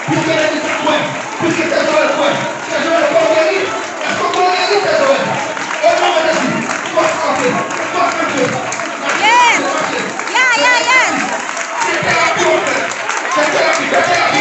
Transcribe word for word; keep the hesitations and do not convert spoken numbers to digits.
Piske legliz la kwè, piske Sè Joel kwè. Sè Joel, fò w geri. Èske w kwè w geri, Sè Joel? O non de Jezi, fòs antre, fòs antre. Yes. Yeah, yeah, yes. Se terapi w ap fè. Fè terapi, fè terapi.